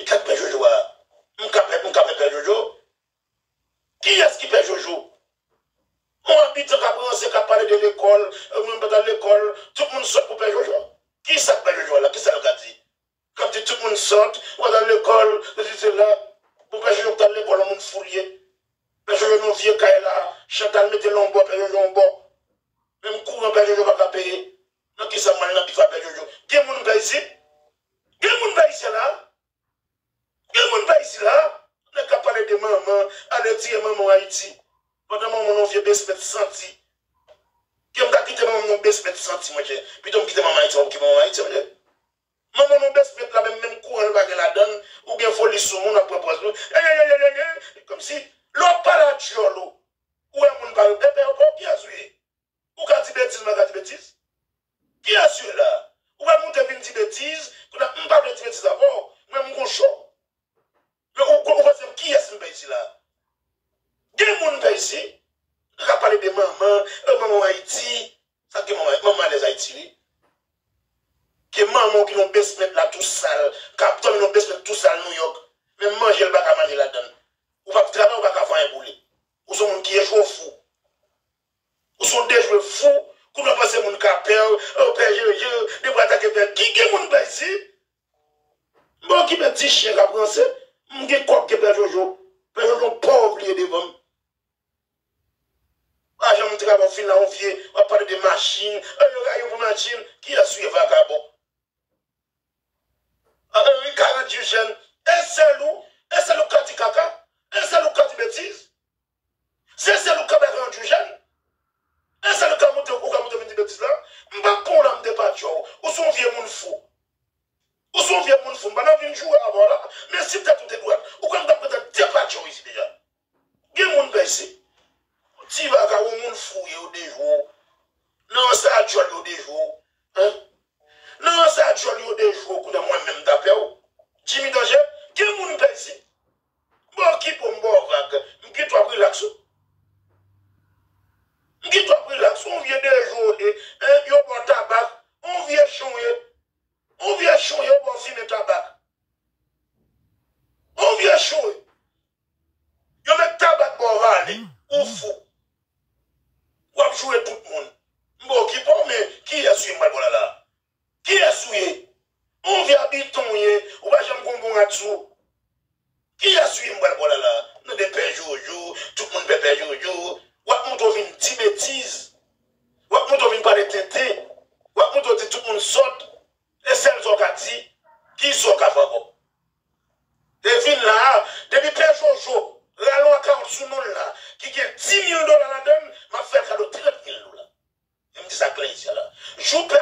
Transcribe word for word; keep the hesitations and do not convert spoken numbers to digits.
Gad Pè Jojo a. M ka pè, m ka pè Pè Jojo. Kiyès ki Pè Jojo? Yon abitan k ap ranse, k ap pale de lekòl, e mwen m pa t al lekòl, tout moun sòt pou Pè Jojo. Kisa k Pè Jojo a la? Kisa l ka di? K ap di tout moun sòt, ou pa t al lekòl, sesi sela. Bon, Pè Jojo k t al lekòl, yon moun fou l ye. Pè Jojo nan vye kay la, Chantal mete l yon bò, Pè Jojo yon bò. Menm kouran Pè Jojo pa ka peye. Nan kisa m al nan bif a Pè Jojo? Gen moun m pè isit? Gen moun m pè isit la? Gen moun pè isit la? Nèg k ap pale de manman, ale tire manman w Ayiti. Pandan manman w nan yon vye basement santi. Ke m ta kite manman m nan yon basement santi, monchè. Pito m kite manman Ayiti, m ap kite manman Ayiti, monchè. Manman w nan yon basement la, menm, menm kouran l pa gen ladann, ou gen foli sou moun, ap pran pòz nou. Eyeyeyeyeye, kòmsi, lè w ap pale a dyòl ou, ou wè moun pa yo, epe yo, bon, kiyès ou ye? Ou ka di betiz, mwen ka di betiz. Kiyès ou ye la? Ou pa monte vin di betiz, kounye a, m pa vle di betiz avè w, mwen m gon cho. Men ou, ou panse m kiyès m pè isi la? Gen moun m pè isi? Nou ka pale de manman, e manman w Ayiti. Sa k gen manman, manman alèz Ayiti, wi. Ke manman w ki nan yon basement la tou sal, k ap dòmi nan yon basement tou sal New York. Menm manje l pa ka manje ladann. Ou p ap travay, ou pa ka fè anyen pou li. Ou se yon moun ki echwe fou. Ou se yon dechwe fou, kounye a w panse moun ka pè w, e w pè Jojo, depi w atake pè, ki gen moun pè isi? M pa okipe ti chen k ap ranse, m gen kòb ke pè Jojo, pè Jojo pòv li ye devan m. Pa janm travay, w fin la, yon vye, w ap pale de machin, e yo rayi w pou machin, kiyès ou ye, vakabon? An, an, wi, karant jou jèn. E sèl ou, e sèl ou k ka di kaka, e sèl ou k ka di betiz. Se sèl ou k ka bay karant jou jèn. E sèl ou k ka monte, ou ka monte vin di betiz la. M p ap pran w la, m depatche w. Ou se yon vye moun fou. Ou se yon vye moun fou. M pa nan vin joure avè w la, men si tèt ou te dwat, ou kwè m t ap gentan depatche w isi deja? Gen moun pè isi. Ti vakabon, moun fou ye, yo dejwe w. Nan sa dyòl yo dejwe w. Hein? Nan sa dyòl yo dejwe w, kounye a mwen menm m ta pè w. Jimmy Danger, gen moun pè isi. M pa okipe w, m ba w vag. M kite w ap rilaks ou. M kite w ap rilaks ou, yon vye dejwe w ye. Hein? Yo ba w tabak, yon vye chen w ye. Yon vye chen w ye, yo ba w fimen tabak. Yon vye chen w ye. Yo met tabak ba w vale, ou fou. W ap joure tout moun. M pa okipe w, men kiyès ou ye m pral ba w la la? Kiyès ou ye? Yon vye abitan w ye, ou pa janm gon bon rad sou ou. Kiyès ou ye m pral ba w la la? Nan de pè Jojo, tout moun pè pè Jojo. W ap monte w vin di betiz. W ap monte w vin pale tenten. W ap monte w di tout moun sòt. E sèl sa w ka di, kisa w ka fè ankò? E vin la a, depi pè Jojo, rale yon akawont sou non l la, ki gen dis mil dola ladann, m ap fè l kado trant mil dola. E m di sa klè isi a la. Jou pè